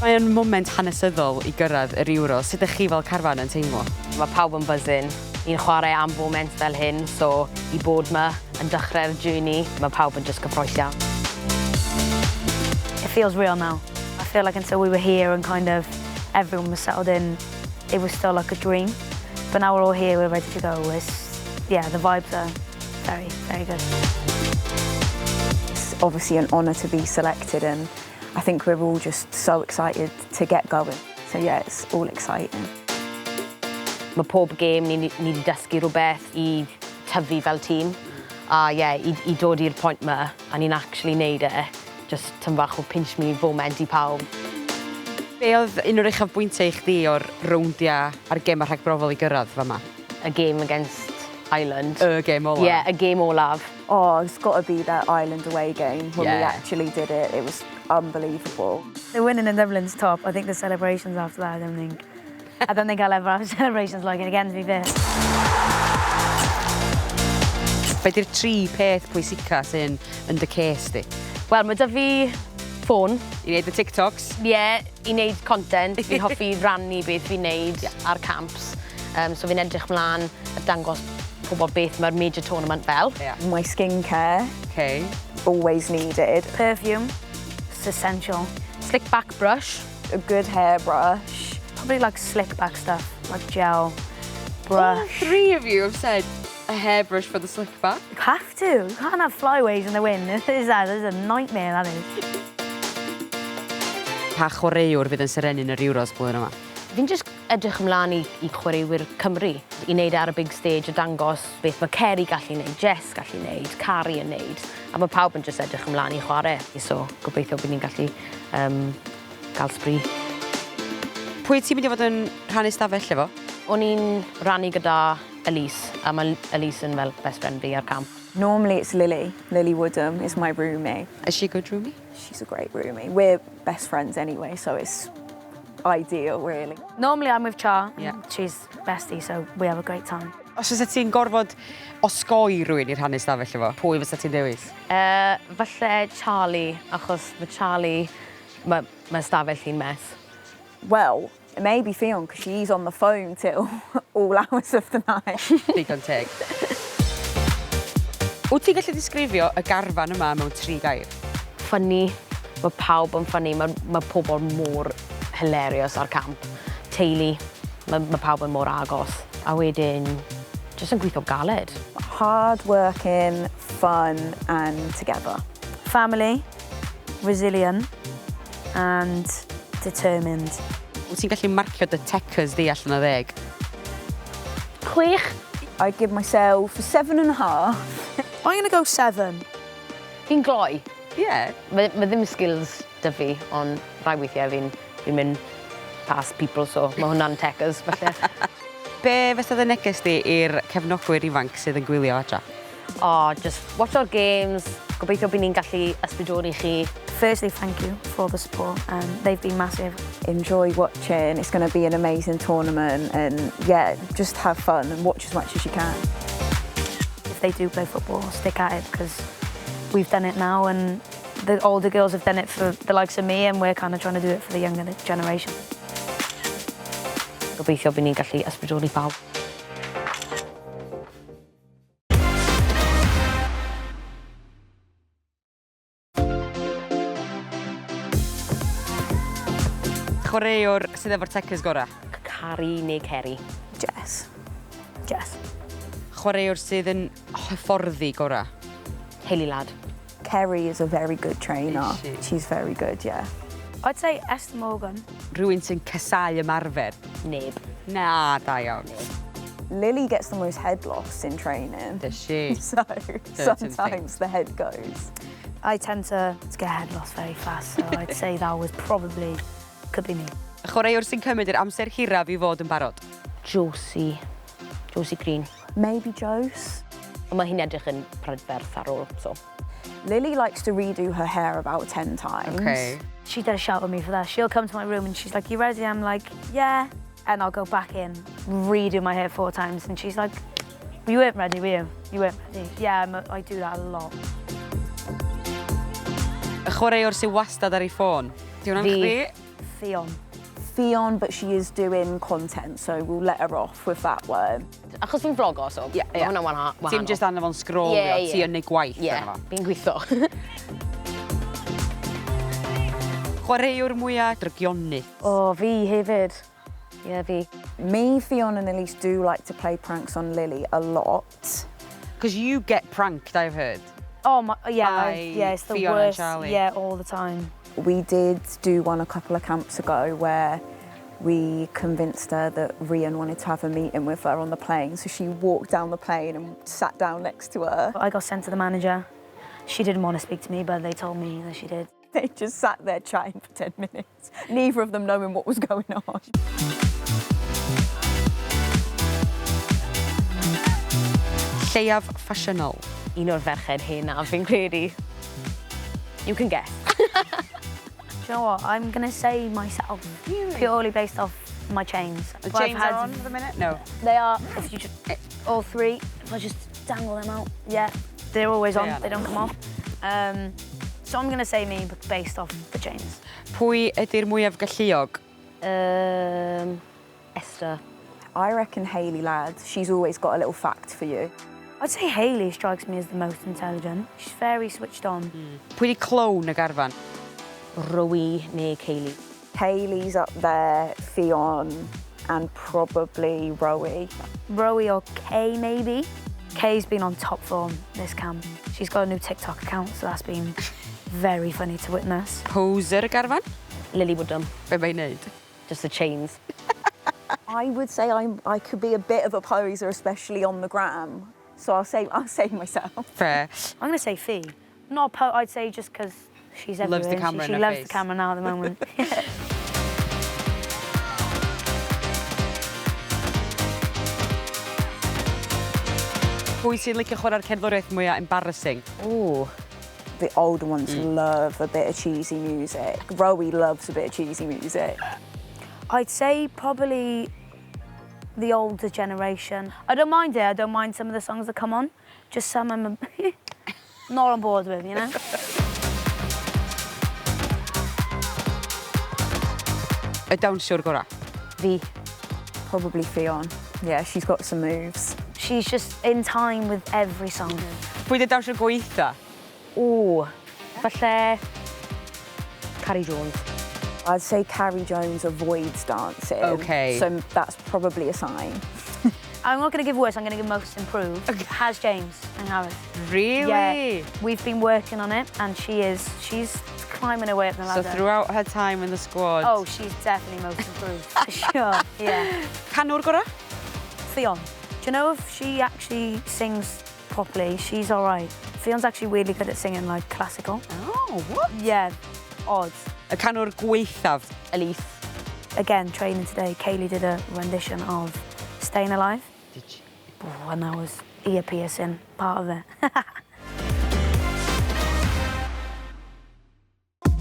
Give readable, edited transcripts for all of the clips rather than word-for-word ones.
Mae o'n moment hanesyddol i gyrraedd yr Euros. Sut ydych chi fel carfan yn teimlo? Mae pawb yn buzzing. Ni'n chwarae am foment fel hyn, so i bod 'ma yn dechrau'r journey, mae pawb yn just cyffrous iawn. It feels real now. I feel like until we were here and kind of everyone was settled in, it was still like a dream. But now we're all here, we're ready to go. It's, yeah, the vibes are very, very good. It's obviously an honour to be selected and I think we're all just so excited to get going. So yeah, it's all exciting. Mae pob gêm ni, ni wedi dysgu rhywbeth i tyfu fel tîm. A ie, yeah, i dod i'r pwynt 'ma, a ni'n actually neud e, just tym bach o pinch me moment i pawb. Be oedd un o'r uchafbwyntiau i chdi o'r rowndiau a'r gemau rhagbrofol i gyrraedd fama? Y game against Ireland. Y gêm olaf? Ie, yeah, y gêm olaf. Oh, it's got to be that Ireland away game when we actually did it. It was unbelievable. The winning in Dublin's top. I think the celebrations after that, I don't think I'll ever have celebrations like it again, to be fair. Be di'r tri peth pwysica sy'n yn dy ces di? Wel, mae 'da fi ffôn. I wneud y TikToks? Ie, yeah, i wneud content. Fi'n hoffi rannu beth fi'n wneud ar camps. So fi'n edrych mlaen a dangos pobl beth mae'r major tournament fel. My skincare, always needed. Perfume, it's essential. Slick back brush. A good hairbrush. Probably like slick back stuff, like gel, All brush. three of you have said a hairbrush for the slick back. You have to. You can't have flyaways in the wind. Is that? That is a nightmare, that is. Pa chwaraewr fydd yn serennu yn yr Euros blwyddyn yma? Fi'n just edrych ymlaen i chwaraewyr Cymru, i wneud e ar y big stage a dangos beth mae Ceri gallu wneud, Jess gallu wneud, Cari yn wneud. A mae pawb yn just edrych ymlaen i chwarae. So gobeithio bydd ni'n gallu gael sbri. Pwy ti'n mynd i fod yn rhannu stafell efo? O'n i'n rannu gyda Elise, a mae Elise yn fel best friend fi ar camp. Normally it's Lily. Lily Woodham is my roomie. Is she a good roomie? She's a great roomie. We're best friends anyway, so it's ideal, really. Normally I'm with Char. Yeah. She's bestie, so we have a great time. Os fysa ti'n gorfod osgoi rhywun i rhannu stafell efo, pwy fysa ti'n dewis? Falle Charlie, achos mae Charlie, mae stafell hi'n mess. Well, maybe Ffion, because she's on the phone till all hours of the night. Digon teg. Wyt ti'n gallu disgrifio y garfan yma mewn tri gair? Funny, mae pawb yn funny, mae pobl mor hilarious ar camp. Teulu, mae pawb yn mor agos. A wedyn, jyst yn gweithio galed. Hard working, fun and together. Family, resilient and determined. Wyt ti'n gallu marcio dy techers di allan o 10? 6. I give myself a 7.5. I'm going to go 7. Fi'n gloi. Mae ddim skills 'da fi, ond rai weithiau fi mynd past people, so mae hwnna'n techers, falle. Be fysa dy neges di i'r cefnogwyr ifanc sydd yn gwylio adra? Oh, just watch our games. Gobeithio bydd ni'n gallu ysbrydoli chi. Firstly, thank you for all the support. They've been massive. Enjoy watching. It's going to be an amazing tournament and yeah, just have fun and watch as much as you can. If they do play football, stick at it because we've done it now and the older girls have done it for the likes of me and we're kind of trying to do it for the younger generation. Gobeithio bydd ni'n gallu ysbrydoli pawb. Chwaraewr sydd efo'r techers gorau? Cari neu Ceri? Jess. Jess. Chwaraewr sydd yn hyfforddi gorau? Hayley Ladd. Kerry is a very good trainer. Is she? She's very good, yeah. I'd say Esther Morgan. Rhywun sy'n casáu ymarfer? Neb. Na, da iawn. Lily gets the most head loss in training. Does she? So Certain sometimes things. the head goes. I tend to get head loss very fast, so I'd say that was probably, could be me. Chwaraewr sy'n cymryd yr amser hiraf i fod yn barod? Josie. Josie Green. Maybe Jose. Ond mae hi'n edrych yn prydferth ar ôl, so. Lily likes to redo her hair about 10 times. She does shout at me for that. She'll come to my room and she's like, "You ready?" I'm like, "Yeah." And I'll go back in, redo my hair four times. And she's like, "You weren't ready, were you? You weren't ready." Yeah, I do that a lot. Y chwaraewr sy'n wastad ar ei ffôn? Di hwnna'n Fi. chdi? Ffion. Ffion, but she is doing content, so we'll let her off with that one. Achos fi'n vlogo, so Ie, ie. ma' hwnna'n wahanol. Ti'n just arno fo'n sgrolio, Ie, ie. ti yn neud gwaith Ie, arno fo. fi'n gweithio. Chwaraewr mwyaf drygionus. O, fi hefyd. Ie, fi. Me, Ffion and Elise do like to play pranks on Lily a lot. Because you get pranked, I've heard. Oh my, yeah, By yeah, it's the Ffion and worst. Charlie. Yeah, all the time. We did do one a couple of camps ago where we convinced her that Rhian wanted to have a meeting with her on the plane. So she walked down the plane and sat down next to her. I got sent to the manager. She didn't want to speak to me, but they told me that she did. They just sat there chatting for 10 minutes, neither of them knowing what was going on. Lleiaf ffasiynol. Un o'r ferched hen na, fi'n credu. You can guess. Do you know what? I'm gonna say myself, purely based off my chains. The But I've chains had- are on for the minute? No. They are. If you just all three, if I just dangle them out, yeah, they're always on. They are They don't come off. So I'm gonna say me, but based off the chains. Pwy ydy'r mwyaf galluog? Esther. I reckon Hayley Ladd, she's always got a little fact for you. I'd say Hayley strikes me as the most intelligent. She's very switched on. Pwy 'di clown y garfan? Rowie neu Kaylee. Kaylee's up there, Ffion, and probably Rowie. Rowie or Kay, maybe. Kay's been on top form this camp. She's got a new TikTok account, so that's been very funny to witness. Poser y garfan? Lily Woodham. Be mae'n neud? Just the chains. I would say I could be a bit of a poser, especially on the gram. So I'll say myself. Fair. I'm gonna say Fee. Not I'd say just because she's everywhere. Loves the camera She in her loves face. the camera now at the moment. Pwy sy'n licio chwarae'r cerddoriaeth mwyaf embarrassing? Ooh. The older ones love a bit of cheesy music. Rowie loves a bit of cheesy music. I'd say probably the older generation. I don't mind it. I don't mind some of the songs that come on. Just some I'm not on board with, you know? Y dawnsiwr gorau? Fi. Probably Ffion. Yeah, she's got some moves. She's just in time with every song. Pwy 'di dawnsiwr gweitha? Ooh. Falle Carrie Jones. I'd say Carrie Jones avoids dancing. Okay. So that's probably a sign. I'm not going to give worse, I'm going to give most improved. Has James and Harris. Really? Yeah, we've been working on it and she's climbing her way up the So ladder. throughout her time in the squad... Oh, she's definitely most improved, for sure, yeah. Canwr gorau? Ffion. Do you know if she actually sings properly, she's all right. Ffion's actually really good at singing, like, classical. Oh, what? Yeah, odd. Y canwr gwaethaf? Elise. Again, training today, Kaylee did a rendition of Staying Alive. Did she? Oh, and that was ear-piercing part of it.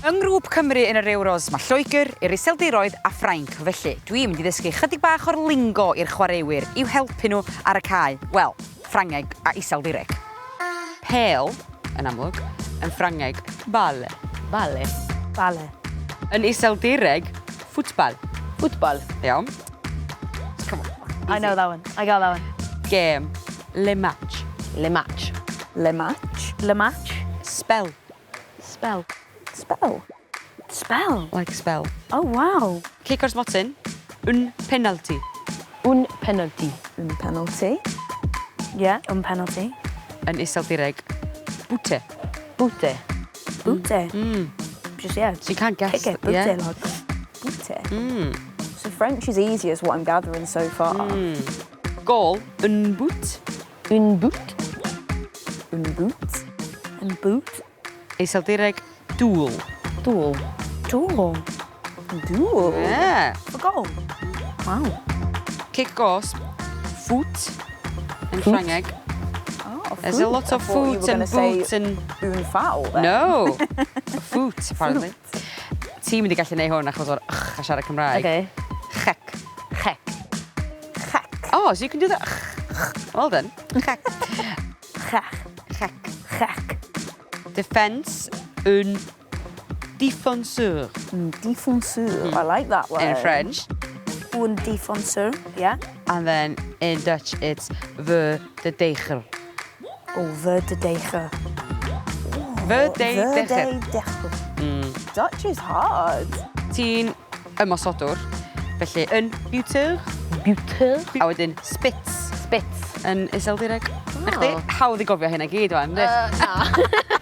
Yng ngrŵp Cymru yn yr Euros, mae Lloegr, yr Iseldiroedd a Ffrainc. Felly, dwi'n mynd i ddysgu chydig bach o'r lingo i'r chwaraewyr i'w helpu nhw ar y cae. Wel, Ffrangeg a Iseldireg. Pêl, yn amlwg, yn Ffrangeg, balle. Balle. Balle. Yn Iseldireg, ffwtbal. Football. Iawn. Come on. I know that one. I got that one. Gêm. Le match. Le match. Le match. Le match. Spell. Spell. Spell. Spell. Like spell. Oh, wow. Cic o'r smotyn. Un penalty. Un penalty. Un penalty. Yeah, un penalty. Yn Iseldireg, boete. Boete. Boete. Just, yeah. So you can't guess. Kick it, boete, yeah. like. Boete. So French is easy is what I'm gathering so far. Gôl, un but. Un boot. Un boot. And boot. Iseldireg, doel. Doel. Doel. Doel. Yeah. For goal. Wow. Cic gosb, voet. Yn Ffrangeg. Oh, There's a lot of I thought you foot were and gonna say boot and... Un foul then. No! Foot, apparently. Ti'n mynd i gallu neud hwn achos o'r ch a siarad Cymraeg. Okay. Chec. Chec. Chec. Oh, so you can do that. Well done. Chec. Chech. Chec. Chec. Defence, un Défenseur. Défenseur. I like that one. In French. Un défenseur, yeah. And then in Dutch it's verdediger. Oh, verdediger. Verdediger. Verdediger. Dutch is hard. Ti'n ymosodwr, felly yn buteur. Buteur. A wedyn spits. Spits. Yn Iseldireg. Na chdi? Hawdd i gofio hynna gyd wan, yndi? Na.